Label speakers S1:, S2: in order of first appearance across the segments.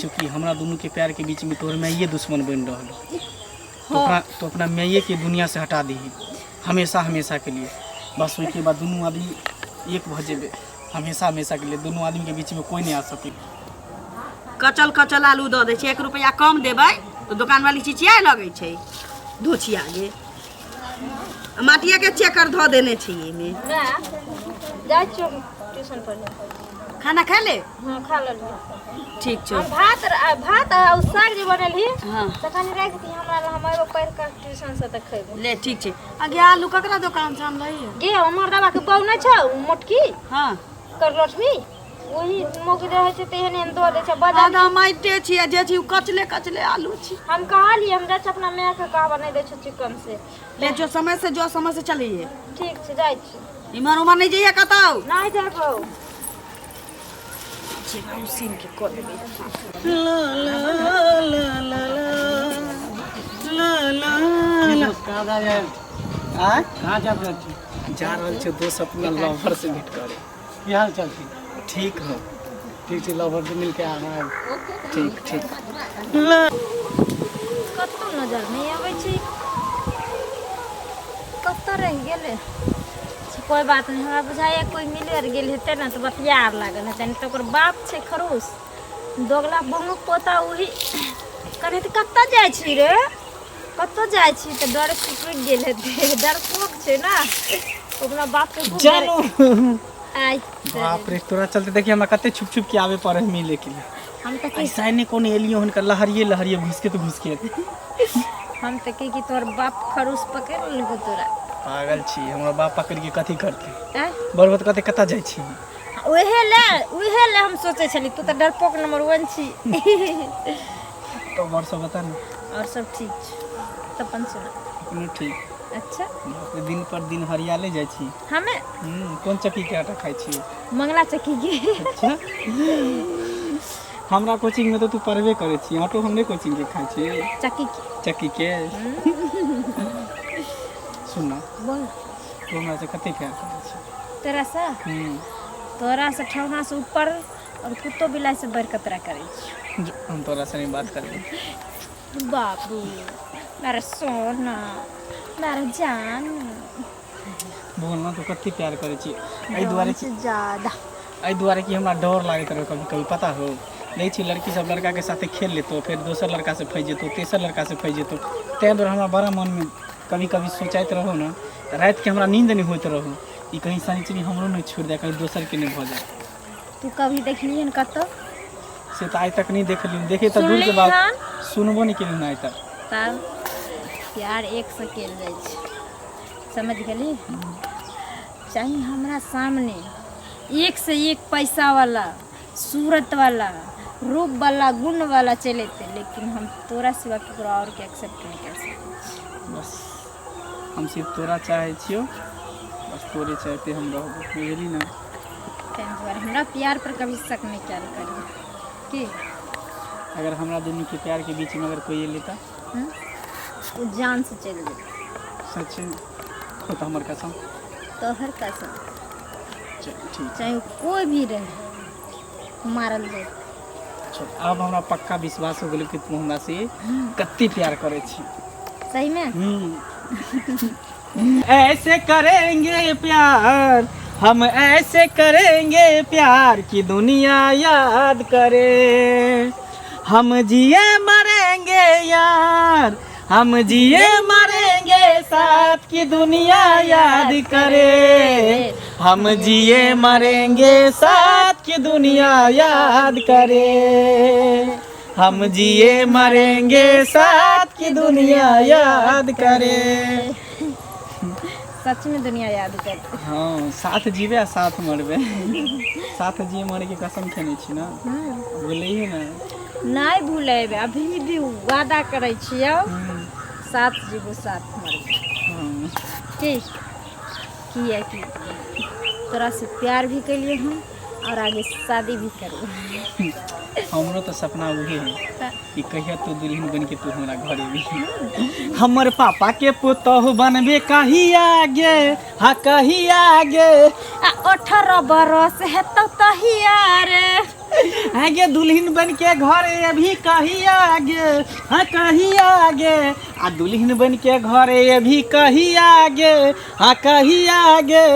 S1: चूँकि हमरा दुनूके प्यारके बीचमे तोहर माइए दुश्मन बनि रहल हो। तो अपना तो अपना माइए के दुनिया से हटा दीही हमेशा हमेशा के लिए। बस ओहिके बाद दुनू आदमी एक भऽ जेबै हमेशा हमेशा के लिए। दुनू आदमी के बीच में कोई नहीं आ सके।
S2: कचल कचल आलू दऽ दै छै, 1 रुपैआ कम देबै तऽ दोकानवाली चिचियाए लगै छै, धोछिया गे माटिए के चेकर धऽ देने छै एहिमे।
S3: जाइ छियौ ट्यूशन पढ़े।
S2: खाना खा ले।
S3: हाँ, खा लेलियै।
S2: ठीक छौ।
S3: हम भात भात आ उ साग जे बनेलही तऽ कनि राखि दिही हमरा लए, हम एबो पढ़ि कऽ ट्यूशन से तऽ खैबो।
S2: ले ठीक छै। आ गे, आलू ककरा दोकान से आनलही?
S3: गे, हमर दाबा के बहू नहि छौ उ मोटकी
S2: हाँ
S3: करलठवी, वही मौगी रहै छै तऽ एहन एहन दऽ दै छै बाजार।
S2: आधा माइटे छी आ जे छी उ कचले कचले आलू छी।
S3: हम कहलियै, हम जाइ छी अपना माय के कहबा, नहि दै छौ चिकन से।
S2: ले जो, समय से जो, समय से चलिए।
S3: ठीक छै, जाइ छी।
S2: इम्हर उम्हर नहि जइए कतौ।
S3: नहि जाबौ।
S2: उसीन के कऽ देबै।
S1: ला ला ला ला ला ला ला।
S4: कहाँ जा जाए?
S1: आँय?
S4: कहाँ जा रहल छी?
S1: जा रहल छै दोस्त, अपना लवर से भेंट करे।
S4: की हाल चाल छी?
S1: ठीक हो।
S4: ठीक छै, लवर से मिलके आना।
S1: ठीक ठीक।
S3: कतौ नजर नहि अबै छै, कतऽ रहि गेलै? अच्छा, कोइ बात नहि। हमरा बुझाइए कोइ मिले आर गेल हेतै ने तऽ बतिया आर लागल हेतै, नहि तऽ ओकर बाप छै खड़ूस दोगला बमुक पोता। ओही कनि तऽ कतऽ जाइ छी रे, कतऽ जाइ छी, तऽ डर से रुकि गेल हेतै। डरपोक छै ने, अपना बापके खूब डर-
S1: जानू।
S3: आइ
S1: बाप रे, तोरा चलते देखिए हमरा कते छुप छुप के आवे पड़े मिले के लिए।
S3: हम तऽ की
S1: ऐसा नहीं कोनो एलियो हुनकर लहरिए लहरिए घुसके तो घुसके।
S3: हम तऽ की कि तोहर बाप खड़ूस पकड़ि लेलको तोरा।
S1: पागल छी, हमरा बाप पकड़ के कथी करते?
S3: आँय?
S1: बड़ कते कतऽ जाइ छी?
S3: उहे ले हम सोचै छली, तू तऽ डरपोक नंबर 1 छी।
S1: तो और सब बता ने।
S3: और सब ठीक छै, तऽ अपन सुना।
S1: अपनो ठीक।
S3: अच्छा।
S1: बाप रे, दिन पर दिन हरियाले जाइ छी।
S3: हमे
S1: कोन चक्की के आटा खाइ छी?
S3: मंगला चक्की के।
S1: अच्छा, हमरा कोचिंग में तो तू पढ़बे करै छी, आटो हमरे कोचिंग के खाइ छी।
S3: चक्की के।
S1: चक्की के। सुन ना।
S3: बोल।
S1: तू हमरा से कते प्यार करै छी?
S3: तोरा से? तोरा से ठौना से ऊपर और कुत्तो बिलाई से बढ़ के तोरा करै छी।
S1: जो, हम तोरा से नहीं बात करबै।
S3: बाबू मेरा सोना, मेरा जान।
S1: बोल ना, तू कते प्यार करै छी? एहि दुआरे
S3: जान से ज्यादा।
S1: एहि दुआरे कि हमरा डर लागैत रहै कभी कभी, पता हो? देखै छी लड़की सब लड़का के साथे खेल लेतो, फेर दोसर लड़का से फँसि जेतौ, तेसर लड़का से फँसि जेतौ। ताहि दुआरे हमरा बड़ा मनमे कभी कभी सोचैत रहौ ने, तऽ रातिके हमरा नींद नहि होइत रहौ, ई कहीं शनिचरी हमरो नहि छोड़ि दे, कहीं दोसरके नहि भऽ जाय।
S3: तू कभी देखलियै हन कतौ?
S1: से तऽ आइ तक नहि देखलियै, देखे तऽ दूरके
S3: सुनली
S1: बात
S3: हन?
S1: सुनबो नहि केलियै आइ तक।
S3: तब प्यार एक से कयल जाइ छै, समझ गेली? चाहे हमरा सामने एक से एक पैसा वाला, सूरत वाला, रूप वाला, गुण वाला चलि अयतै, लेकिन हम तोरा सिवा ककरो और के एक्सेप्ट नहि कर सकै छी।
S1: बस हम सिर्फ तोरा चाहै छियौ, बस तोरे चाहते हम रहबो, बुझली ने?
S3: ताहि दुआरे हमरा प्यार पर कभी शक नहि कयल करी की।
S1: अगर हमरा दुनूके प्यारके बीचमे अगर कोइ एलै तऽ?
S3: हम्म? ओ जान से चलि जेतै।
S1: सच हो तऽ हमर कसम।
S3: तोहर कसम।
S1: चल ठीक।
S3: चाहे ओ कोइ भी रहे, मारल जाए।
S1: चल, आब हमरा पक्का विश्वास हो गेलै कि तू हमरा से कते प्यार करै छी।
S3: सही में?
S1: ऐसे करेंगे प्यार हम, ऐसे करेंगे प्यार कि दुनिया याद करे। हम जिए मरेंगे यार, हम जिए मरेंगे साथ की दुनिया याद करे। हम जिए मरेंगे साथ की दुनिया याद करे। हम जिए मरेंगे साथ की दुनिया याद करे।
S3: सच में दुनिया याद करते।
S1: हाँ, साथ जीवे आ साथ मरबे। साथ जिए मरे के कसम खेने छी ना, भूले ना।
S3: नहीं भूलेबै, अभी भी वादा करै छियौ, साथ जीबो साथ मरबो। ठीक किया कि तोरा से प्यार भी केलिए हम और आगे शादी भी करबो।
S1: हमरो तऽ सपना उहे है कि कहिया तू दुल्हन बन के तू हमरा घर एबी। हमर पापा के पुतोहु बनबे कहिया गे, हा कहिया गे?
S3: आ 18 बरस हेतौ तहिया रे।
S1: आगे दुल्हन बन के घरे अभी कही आगे, हाँ कही आगे। आ दुल्हन बन के घरे अभी कही आगे, हाँ कही आगे।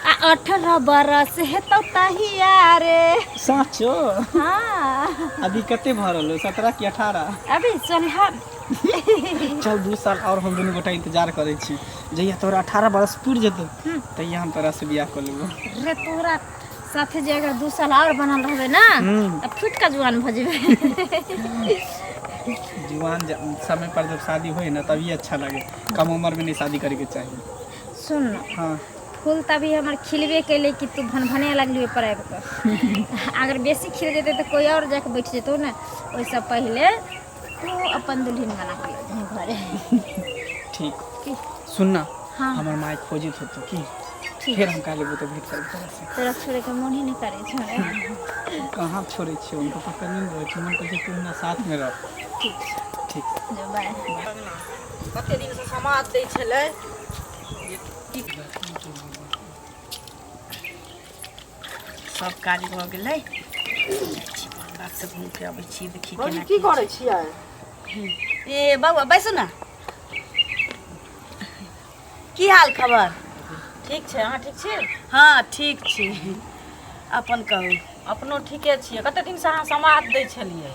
S3: आ 18 बरस हेतौ तहिया रे।
S1: साँचो?
S3: हाँ।
S1: अभी कते भरल हो, 17 कि 18?
S3: अभी 16।
S1: चल 2 साल और हम दुनू गोटा इंतजार करै छी, जहिया तोरा 18 बरस पुरि जेतौ तहिया हम तोरा से बियाह कऽ लेबौ।
S3: रे तोरा साथे जे अगर 2 साल और बनल रहबे ना त फुट का जुआन भ जेबे।
S1: जुआन समय पर जब शादी होए ना तभी अच्छा लगे, कम उम्र में नहीं शादी करे के चाहिए।
S3: सुन ना।
S1: हाँ।
S3: फूल तभी हमर खिलबे कैले कि तू भनभने लगली ओहि पर आबि कऽ। अगर बेसी खिल जेतै तऽ कोई और जाके बैठ जेतौ ने, ओहिसँ पहिले तू अपन दुल्हन बना के लऽ जाही घरे।
S1: ठीक। सुन ना।
S3: हाँ।
S1: हमर माय खोजित होतो की
S3: ठीक।
S1: फिर हम काल्हि एबो तऽ भेंट करब तोरा से।
S3: तोरा छोड़े के मन ही नहीं करे छै।
S1: कहाँ छोड़े छियै, उनको पकड़ नहीं रहै छै, मन कहै छै तू हमरा साथ में रह।
S3: ठीक।
S1: ठीक।
S3: जो बाय।
S2: कते दिन से समाज दै छलै। सब काज भऽ गेलै, बात से घूम के अबै छी, देखी केना
S5: की करै छियै।
S2: ए बौआ बैसू ना, की हाल खबर?
S5: ठीक छै, अहाँ ठीक छी?
S2: हाँ ठीक छी, अपन कहू।
S5: अपनो ठीके छियै। कते दिन से अहाँ समाद दै छलियै?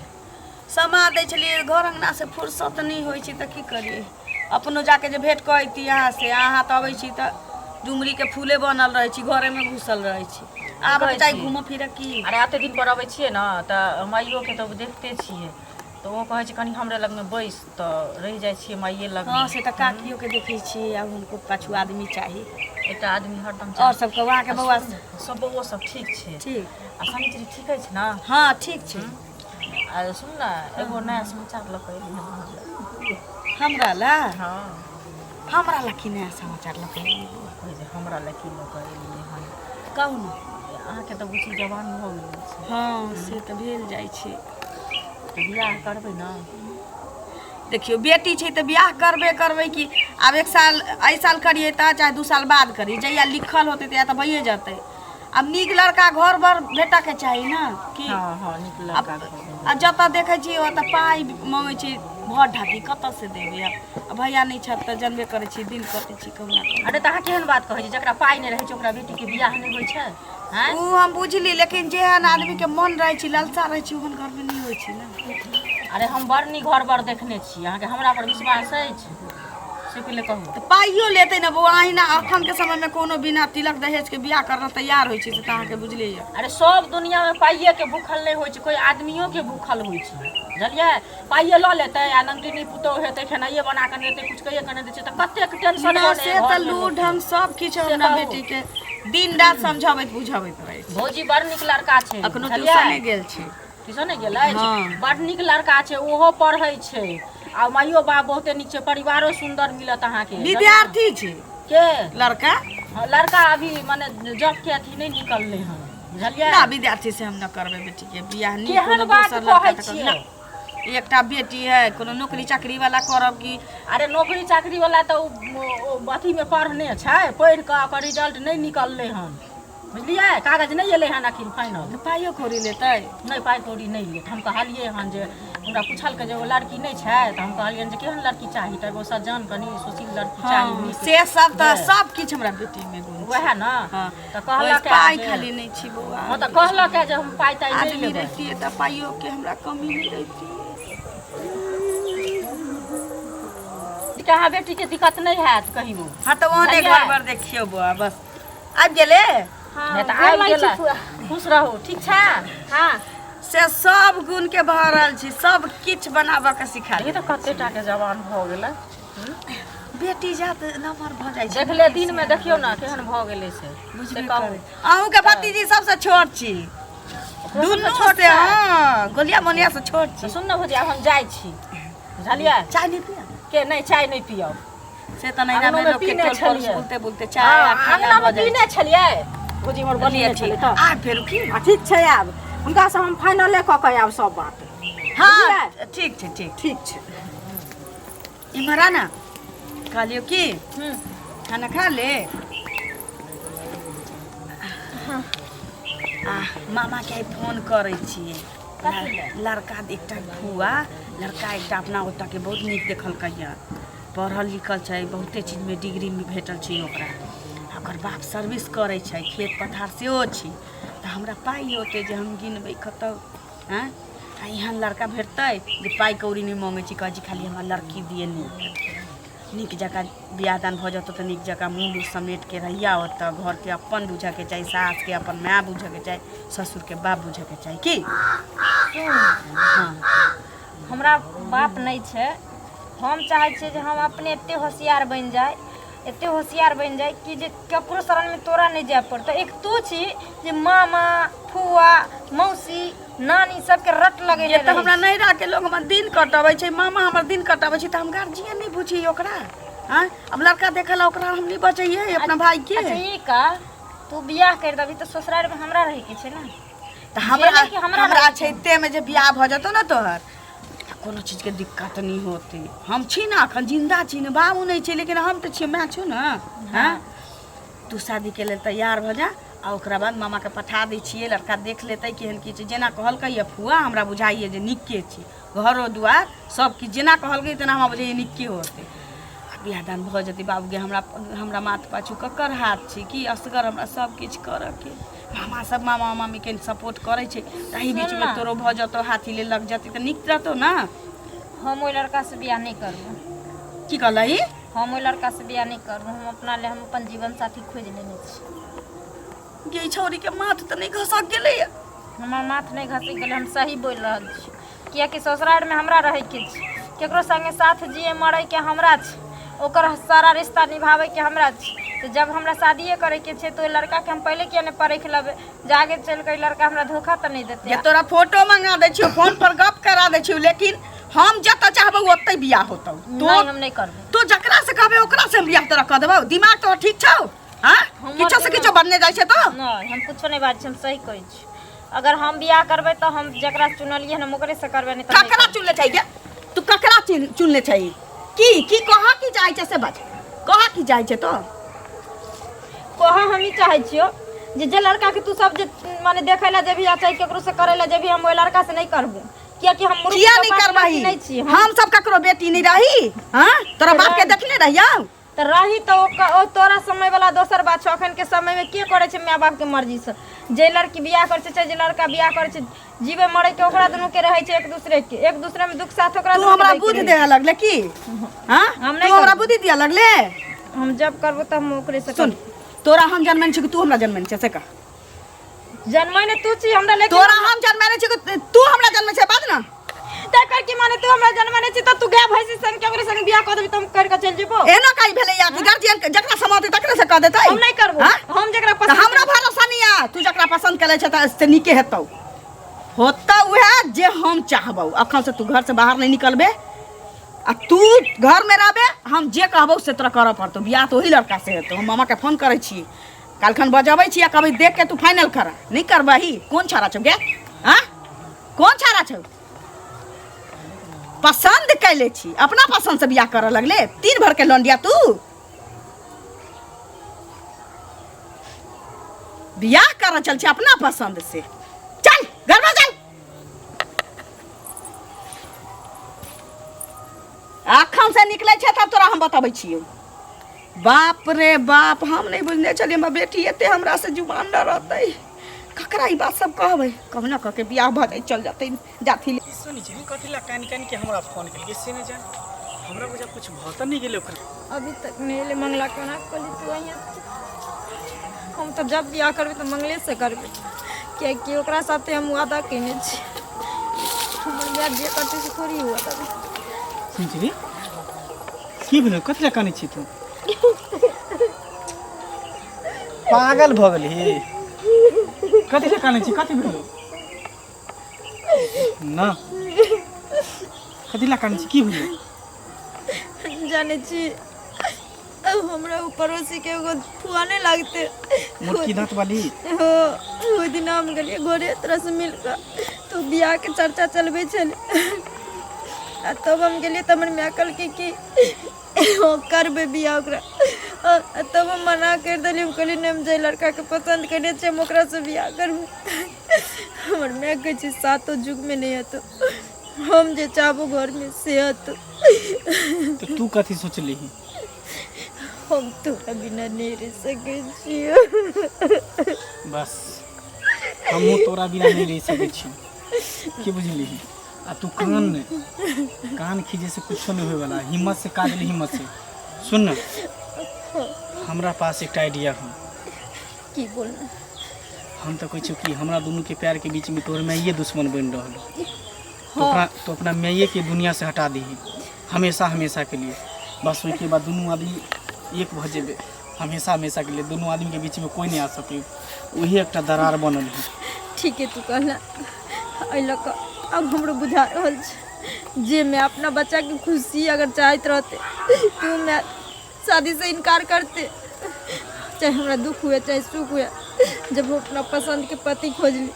S2: समाद दै छलियै, घर अंगना से फुर्सत नहि होइ छै तऽ की करियै, अपनो जाके जे भेंट कऽ अयती अहाँ से। अहाँ तऽ अबै छी तऽ डुमरी के फूले बनल रहै छी, घरे में घुसल रहै छी। आब
S5: कहै
S2: चाहे
S5: छी।
S2: घूमऽ फिरऽ की।
S5: अरे एते दिन पर अबै छियै ने तऽ माइयोके तऽ देखते छियै, तऽ ओ कहै छै कनि हमरे लगमे बैस, तऽ रहि जाइ छियै माइये लगमे।
S2: हाँ से तऽ काकियो के देखै छियै, आब हुनको पाछू आदमी चाही,
S5: एकटा आदमी हरदम
S2: और सब कहू अहाँके बौआ
S5: सब बौओ सब ठीक छै?
S2: ठीक।
S5: आ शनिचरी ठीक अछि ने?
S2: हाँ ठीक छै।
S5: आ सुन ने, एगो नया समाचार लऽ कऽ एलियै हन अहाँ लग।
S2: हमरा ला?
S5: हाँ।
S2: हमरा ला की नया समाचार लऽ कऽ एलियै बौआ?
S5: कहै छै हमरा ला की लऽ कऽ एलियै हन?
S2: कहू ने।
S5: अहाँके तऽ बुच्ची जवान भऽ गेल छै।
S2: हाँ से तऽ भेल जाइ छै।
S5: तऽ बियाह करबै ने?
S2: देखियौ बेटी छै तऽ बियाह करबे करबै कि आब 1 साल एहि साल करियै तऽ चाहे 2 साल बाद करियै, जहिया लिखल होतै तहिया तऽ भइए जेतै। आब नीक लड़का घर बर भेटऽके चाही ने कि?
S5: हाँ हाँ नीक लड़का घर बर।
S2: आ जतऽ देखै छियै ओतऽ पाइ मङ्गै छै भर ढाकी, कतऽ से देबै आब? आ भैया नहि छथि तऽ जनबे करै छी, दिन कटै छी कहुना कहुना।
S5: अरे तऽ अहाँ केहन बात कहै छी, जकरा पाइ नहि रहै छै ओकरा बेटीके बियाह नहि होइ छै? आँय?
S2: ओ हम बुझली, लेकिन जेहन आदमीके मन रहै छै, ललसा रहै छै, ओहन घरमे नहि होइ छै ने।
S5: अरे हम बड़ नीक घर बर देखने छी, अहाँके हमरा पर विश्वास अछि से पहिले कहू।
S2: तऽ पाइयो लेतै ने बौआ, अहिना अखनके समयमे कोनो बिना तिलक दहेजके बियाह करना तैयार होइ छै, से तऽ अहाँके बुझले यऽ।
S5: अरे सब दुनियामे पाइएके भूखल नहि होइ छै, कोइ आदमियोके भूखल होइ छै, बुझलियै? पाइए लऽ लेतै आ नंगटिनी पुतोहु हेतै, खेनाइए बना कऽ नहि देतै, किछु कहिए कऽ नहि दै छै, तऽ कतेक टेंशन
S2: ना,
S5: बनै
S2: से
S5: घरमे
S2: तऽ लू
S5: लोकके।
S2: ढंग सब किछु
S5: से
S2: अपना
S5: कहू।
S2: बेटीके दिन रात समझबैत बुझबैत रहै छै।
S5: भौजी बड़ नीक लड़का छै,
S2: अखनो
S5: बुझलियै?
S2: ट्यूशने गेल छै।
S5: ट्यूशने गेल अछि?
S2: हाँ।
S5: बड़ नीक लड़का छै, ओहो पढ़ै छै, आ माइयो बाप बहुते नीक छै, परिवारो सुन्दर मिलत अहाँके।
S2: विद्यार्थी छै
S5: के
S2: लड़का?
S5: हाँ, लड़का अभी माने जॉब के अथी नहीं निकलले हन, बुझलियै?
S2: ना विद्यार्थी से हम न करबै बेटी के बियाह, नहीं
S5: केहन
S2: कोनो
S5: बात
S2: दोसर लड़का
S5: कहै
S2: तऽ
S5: छियै?
S2: ना। एकटा बेटी है, कोनो नौकरी चाकरी वाला करब की?
S5: अरे नौकरी चाकरी वाला तऽ ओ अथी में पढ़ने छै, पढ़ि कऽ ओकर रिजल्ट नहीं निकलले हन, बुझलियै? कागज नहीं एलै हन अखन फाइनल।
S2: तऽ पाइयो कौड़ी लेतै?
S5: नहि पाइ कौड़ी नहि लेत। हम कहलियै हन जे हमरा पुछलकै जे एगो लड़की नहि छै, तऽ हम कहलियनि जे केहन लड़की चाही, तऽ एगो सज्जन कनि सुशील लड़की चाही,
S2: हाँ,
S5: नीक।
S2: से सब तऽ
S5: जे।
S2: सब किछु हमरा बेटी में गुण छै।
S5: वएह ने।
S2: हाँ।
S5: तऽ कहलक
S2: पाइ
S5: जे-
S2: खाली नहि छी बौआ।
S5: हाँ, तऽ कहलक जे हम पाइ ताइ नहि
S2: आदमी
S5: लेबै।
S2: रहितियै तऽ पाइयो के हमरा कमी नहि रहितियै।
S5: कि अहाँ बेटी के दिक्कत नहि हैत कहियो।
S2: हाँ तऽ ओहने
S5: बुझलियै?
S2: घर पर देखियौ बौआ, बस आबि गेलै?
S3: हाँ,
S5: नहि तऽ
S3: गोर
S5: आबि
S3: लागै छी
S5: गेलै।
S3: फुआ।
S5: खुश रहू, ठीक छै?
S3: हाँ।
S2: से सब गुण के भरल छी, सब किछु बनाबऽ के सिखा
S5: ई तऽ कते टा के जवान भऽ गेलै।
S2: बेटी जात नमहर भऽ जाइ छै।
S5: देखले दिन में देखियौ ने केहन भऽ गेलै से।
S2: बुझबे
S5: से कहू।
S2: करै। अहूँके भतीजी सबसँ छोट छी।
S5: ओकरो सबसँ
S2: दुनू
S5: छोट
S2: से,
S5: छै।
S2: हाँ, गोलिया मोलिया से छोट छी।
S5: तऽ सुन ने भौजी, आब हम जाइ छी, बुझलियै?
S2: चाय नहि पियब?
S5: के नहि, चाय नहि पियब।
S2: से तऽ नैना में
S5: अङ्गनोमे
S2: लोक के
S5: पीने
S2: टोल पड़ोस
S5: छलियै।
S2: बोलते बोलते चाय आ खाना
S5: अङ्गनामे
S2: भऽ जाइ
S5: पीने छलियै भौजी, हमर
S2: छै।
S5: बनेने छलै तऽ।
S2: आ फेर की?
S5: आ ठीक छै, आब हुनकासँ हम फाइनले कऽ कऽ आयब सब बात।
S2: हाँ ठीक छै, ठीक
S5: ठीक छै।
S2: इम्हर आ ना, कहलियौ की खाना खा ले। आ मामाके आइ फोन करै छियै। लड़का एकटा फुआ लड़का एकटा अपना ओतऽके बहुत नीक देखलकै, पढ़ल लिखल छै, बहुते चीजमे डिग्री भेटल छै ओकरा। आ ओकर बाप सर्विस करै छै, खेत पथार सेहो छै। तऽ हमरा पाइ होतै जे हम गिनबै कतऽ? आँय, आ एहन लड़का भेटतै जे पाइ कौड़ी नहि मङ्गै छै, कहै छै खाली हमरा लड़की दिअ। नीक नीक जकाँ बियाह दान भऽ जेतौ तऽ नीक जकाँ मूल उल समेटके रहिया ओतऽ। घरके अपन बुझऽके चाही, सासके अपन माय बुझऽके चाही, ससुरके बाप बुझऽके चाही की।
S3: सुन, हमरा बाप नहि छै। हम चाहै छियै जे हम अपने एते होशियार बनि जाइ, एते होशियार बनि जाइ कि जे ककरो शरणमे तोरा नहि जाय पड़तौ। एक तू छी जे मामा, फुआ, मौसी, नानी सबके रट लगेने
S2: ये तऽ
S3: रहै।
S2: हमरा नैहराके लोग हमर दिन कटबै छै, मामा हमर दिन कटबै छै, तऽ हम गार्जियन नहि बुझियै ओकरा। आँय, आब लड़का देखऽ ला ओकरा हम नहि बचैयै अपना भाइके।
S3: अच्छा, ई का तू बियाह करि देबही तऽ ससुरारिमे हमरा रहैके छै ने?
S2: तऽ हमरा
S3: जेना कि हमरा
S2: हमरा
S3: रहै।
S2: छै तेमे जे बियाह भऽ जेतौ ने तोहर, तऽ कोनो चीजके दिक्कत नहि होतै। हम छी ने, अखन जिन्दा छी ने। बाबू नहि छै, लेकिन हम तऽ छियै, माय छौ ने। हँ, तू शादीके लेल तैयार भऽ जा आ ओकरा बाद मामाके पठा दै छियै, लड़का देख लेतै केहन की छै। जेना कहलकै ये फुआ, हमरा बुझाइए जे नीके छै। घरो दुआर सब किछु जेना कहलकै तेना हमरा बुझाइए नीके होतै। आ बियाह दान भऽ जेतै बाबूके, हमरा हमरा माथ पाछू ककर हाथ छै कि असगर हमरा सब किछु करऽके? मामा सब, मामा मामी के सपोर्ट करै छै, ताहि बीचमे
S3: ना।
S2: तोरो भऽ जेतौ, हाथी ले लग जेतै तऽ नीक रहतौ ने।
S3: हम ओहि लड़कासँ बियाह नहि करबो।
S2: की कहलही?
S3: हम ओहि लड़कासँ बियाह नहि करबो। हम अपना ले हम अपन जीवन साथी खोजि लेने छी।
S2: गे छौरीके माथ तऽ नहि घसक गेलैए?
S3: हमर माथ नहि घसि गेलै, हम सही बोलि रहल छी। किएकि ससुरारिमे हमरा रहैके छै, केकरो सङ्गे साथ जिए मरैके हमरा छै, ओकर सारा रिश्ता निभाबैके हमरा छै। तऽ जब हमरा शादिए करैके छै तऽ ओहि लड़काके हम पहिले किए नहि परखि लेबै जे आगे चलि कऽ ई लड़का हमरा धोखा तऽ नहि देतै?
S2: जे तोरा फोटो मंगा दै छियौ, फोन पर गप करा दै छियौ, लेकिन हम जतऽ चाहबौ ओतै बियाह होतौ। तो
S3: नहि, हम नहि करबै।
S2: तू जकरा से कहबे ओकरा से हम बियाह तोरा कऽ देबौ। दिमाग तोहर ठीक छौ? हाँ,
S3: हमर
S2: किछो से
S3: दिमाग-
S2: किछो बनने जाइ छै तो।
S3: नहि, हम कुछो नहि बाजै छी, हम सही कहै छी। अगर हम बियाह करबै तऽ हम जकरा चुनलियै हन हम ओकरे से करबै, नहि तऽ नहि।
S2: ककरा चुनले छै गे तू? ककरा चुनले छै? की की कह की जाइ छै से बाज, कह की जाइ छै तो।
S3: कह हम ई चाहै छियौ जे जे लड़का के तू सब जे माने देखै लए जेबही आ चाहे केकरो से करै लए जेबही, हम ओहि लड़का से नहि करबो, कियाकि हम मूर्ख
S2: किया नहीं
S3: चपाट लड़की
S2: करबही?
S3: नहि छी हम।
S2: हम सब ककरो बेटी नहीं रही? हाँ, तोरा बाप के देखने रहियौ?
S3: तऽ रही तऽ ओ तोरा समय वाला दोसर बात छौ। अखन के समय में के करै छै माय बाप के मर्जी से? जे लड़की बियाह करै छै चाहे जे लड़का बियाह करै छै, जीवे मरै के ओकरा दुनू के रहै छै एक दूसरे के, एक दूसरे में दुख साथ ओकरा
S2: तू
S3: दुनू के
S2: हमरा
S3: दैके
S2: बुद्धि
S3: रहै
S2: देहे लगले की? हाँ,
S3: हम नहि
S2: तू हमरा
S3: करबो।
S2: बुद्धि दिया लगले?
S3: छै। हम जब करबो तऽ हम ओकरे से
S2: सुन,
S3: करबो।
S2: तोरा हम जनमेने छी कि तू हमरा जनमेने छै से कह।
S3: जनमै ने तू छी हमरा, लेकिन
S2: तोरा हम जनमेने छी कि तू हमरा जनमे छै, बाज ना।
S3: तकर की माने? तू हमरा जनमने छी तऽ तू गाय भैंसी संग केकरो संग बियाह कऽ देबी तऽ हम कर के चलि जेबो?
S2: एना काई भेलै या कि गार्जियन के जकरा समाते तकरे से कह देतै?
S3: हम नहि करबो।
S2: हाँ?
S3: हम जकरा
S2: तऽ
S3: पसंद
S2: हमरा भरोसा नहीं आ। तू जकरा पसंद करै छै तऽ से नीके हेतौ, होतौ उएह जे हम चाहबौ। अखन से तू घर से बाहर नहीं निकलबे आ तू घर में रहबे। हम जे कहबौ से तोरा करऽ पड़तौ। बियाह तऽ ओही लड़का से हेतौ। हम मामा के फोन करै छी, काल्हिखन बजबै छी आ कहबै देख के तू फाइनल कर। नहीं करबही? कोन छाड़ा छौ गे? हाँ, कोन छाड़ा छौ? पसंद कैले छी, अपना पसंद से बियाह करऽ लगले। तीन भर के लौंडिया, तू बियाह करऽ चल छी अपना पसंद से। चल घर में चल। अखन से निकलै छै तब तोरा हम बतबै छियौ। बाप रे बाप, हम नहि बुझने छलियै हमर बेटी एते हमरा से जुबान न रहतै। ककरा ई बात सब कहबै? कहुना कऽ के बियाह भऽ जाइ, चल जतै जाथी।
S1: ई सुनी छी, कथी ला कानि कानि के हमरा फोन केलकै से नहि जान। हमरा बुझा कुछ भऽ तऽ नहि गेलै ओकरा।
S3: अभी तक नहि एलै मंगला। कोना कहली तू अहिया? हम तऽ जब बियाह करबै तऽ मंगले से करबै, कियाकि ओकरा साथे हम वादा केने छी। हमर बियाह जे करतै से थोड़ी हुआ तब।
S1: सुन छी, की भेलै? कथी ला कानै छी तू? पागल भऽ गेलही? कथी ला कानै छी? कथी भेलौ ना? कथी ला कानै छी? की भेलौ?
S3: जानै छी, अब हमरा उ पड़ोसी के एगो फुआ नहि लागते?
S1: मोटकी दाँत वाली?
S3: हो। ओहि दिन हम गेलियै घरे तोरा से मिल कऽ तऽ बियाह के चर्चा चलबै छलै आ तब हम गेलियै तऽ हमर माय कहलकै कि हँ करबै बियाह ओकरा।
S6: आ तब हम मना करि देलियै। हम कहलियै नहि, हम जाहि लड़काके पसन्द कयने छियै हम ओकरासँ बियाह करबै। हमर माय कहै छै सातो युगमे नहि हेतौ, हम जे चाहबो घरमे से हेतौ।
S1: तऽ तू कथी सोचलिही?
S6: हम तोरा बिना नहि रहि सकै छियौ।
S1: बस हमहूँ तोरा बिना नहि रहि सकै छी, की बुझलिही? आ तू कान नहि, कान खींचे से कुछो नहीं होए वाला। हिम्मत से काज ले, हिम्मत से। सुन ना, हमरा पास एक आइडिया हो।
S6: की बोलना?
S1: हम तो कहै छियौ कि हमरा दुनू के प्यार के बीच में तोहर माइये दुश्मन बनि रहल हो। तो अपना तो अपना माइये के दुनिया से हटा दीही हमेशा हमेशा के लिए। बस ओहिके बाद दुनू आदमी एक भऽ जेबै हमेशा हमेशा के लिए। दुनू आदमी के बीच में कोई नहीं आ सके, वही एकटा दरार बनल है।
S6: ठीके तू कहला। एहि लऽ कऽ आब हमरो बुझा रहल छै जे मैं अपना बच्चाके खुशी अगर चाहैत रहते तो मैं शादी से इनकार करते, चाहे हमरा दुख हुए चाहे सुख हुए। जब हम अपना पसन्दके पति खोजली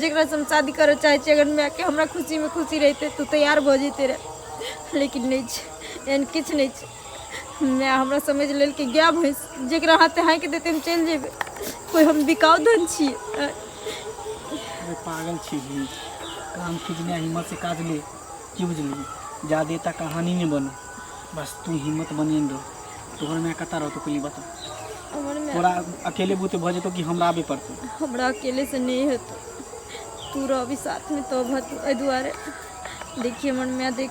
S6: जकरासँ हम शादी करऽ चाहै छी, अगर मायके हमरा खुशीमे खुशी रहितै तऽ तैयार भऽ जैते रहए, लेकिन नहि छै, एहन किछु नहि छै। माय हमरा समझि लेलकै गाय भैंस, जकरा हाथे हाँकि देतै हम चलि जेबै। कोइ हम बिकाउ धन छियै?
S1: अरे पागल छी, काम खींचने हिम्मत से काज ले, की बुझलिही? ज्यादे तक कहानी नहीं बनो, बस तू हिम्मत बनेने रह। तोहर माय कतऽ रहतौ, पहिले बता।
S6: हमर माय
S1: तोरा अकेले बुते भऽ जेतौ कि हमरा आबे पड़तौ?
S6: हमरा अकेले से नहीं हेतौ, तू रहबी साथमे तब हेतौ। एहि दुआरे देखिए हमर माय देख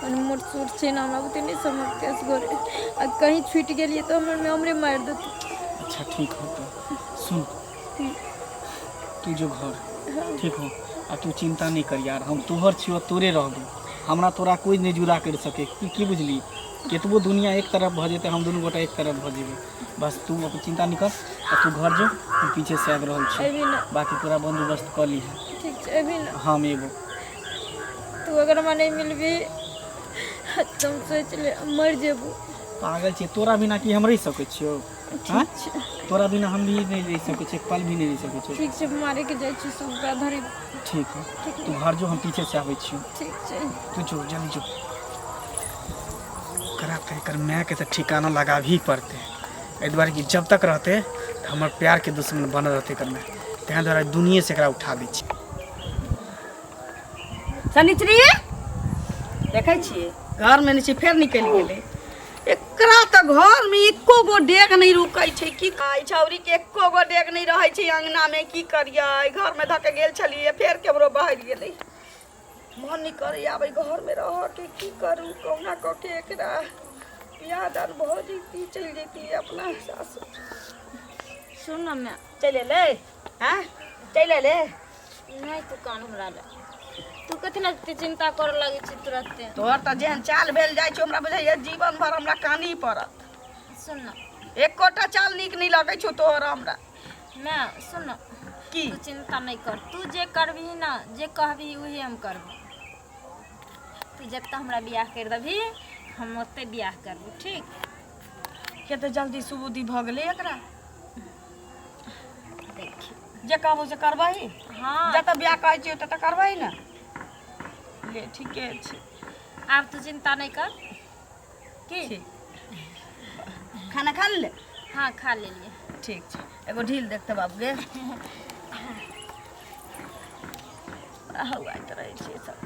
S6: कनि मोट सोट छै ने, हमरा बुते नहि सम्हरतै असगरे। आ कहीं छुटि गेलियै तऽ हमर माय हमरे मारि देतै।
S1: अच्छा ठीक हो, तो सुन, तू जो घर ठीक हो आ तू चिंता नहीं कर यार, हम तोहर छियो, तोरे रहबो, हमरा तोरा कोई नहीं जुदा कर सके। की की बुझली? केतबो दुनिया एक तरफ भऽ जेतै, हम दुनू गोटा एक तरफ भऽ जेबै। बस तू अपन चिंता नहीं कर आ तू घर जो, हम पीछे से आबि रहल छी।
S6: अयबी ने?
S1: बाकी पूरा बंदोबस्त कऽ लीहे।
S6: ठीक छै, अयबी ने?
S1: हम एबो।
S6: तू अगर हमरा नहि मिलबी तऽ हम सोचि ले मरि जेबो।
S1: पागल छियै, तोरा बिना की हम रहि सकै छियौ? आँय?
S6: ठीक छै।
S1: तोरा बिना हम भी नहीं रहि सकै छियै, एक पल भी नहीं रहि सकै छियै।
S6: ठीक छै, मारेके जाइ छी सब ओकरा धरि।
S1: ठीक है, तू घर जो, हम पीछे से आबै छियौ।
S6: ठीक छै।
S1: तू जो, जल्दी जो। करा तऽ एकर मायके तऽ ठिकाना लगाबही पड़तै। एहि दुआरे कि जब तक रहतै तऽ हमर प्यारके दुश्मन बनल रहतै एकर माय, ताहि दुआरे दुनिये से एकरा उठा दै छी।
S2: शनिचरी देखै छियै घरमे नहि छै, फेर निकलि गेलै। एकरा तऽ घरमे एको गो डेग नहि रुकै छै। की कहै छौरीके एको गो डेग नहि रहै छै अङ्गनामे। की करियै? घरमे धऽ के गेल छलियै, फेर केम्हरो बहरि गेलै। मन नहि करैए आब एहि घरमे रहऽके। की करू? कहुना कऽ के एकरा बियाह दान भऽ जैती, चलि जैती अपना सासुर।
S3: सुन ने माय।
S2: चलि एलै? हँ, चलि एलै।
S3: नहि, तू कान हमरा लए, तू कथी लए एते चिंता करऽ लगै छी तुरत्ते?
S2: तोहर तऽ जेहन चाल भेल जाइ छौ, हमरा बुझाइए जीवन भर हमरा कानही पड़त।
S3: सुन ने।
S2: एकोटा चाल नीक नहि लगै छौ तोहर हमरा।
S3: माय, सुन ने।
S2: की?
S3: तू चिंता नहि कर, तू जे करबही ने, जे कहबही वही हम करबो। तू जतऽ हमरा बियाह करि देबही हम ओतै बियाह करबो, ठीक?
S2: कते जल्दी सुबुद्धि भऽ गेलै एकरा।
S3: देखी।
S2: जे कहबो से करबही?
S3: हाँ।
S2: जतऽ बियाह कहै छियै ततऽ करबही ने? ले, ठीके छै।
S3: आब तू चिंता नहि कर की।
S2: ठीक। खाना खा ले?
S3: हाँ, खा लेलियै।
S2: ठीक छै, एगो ढील देखते बाबू गे, हौआइत रहै छै सब।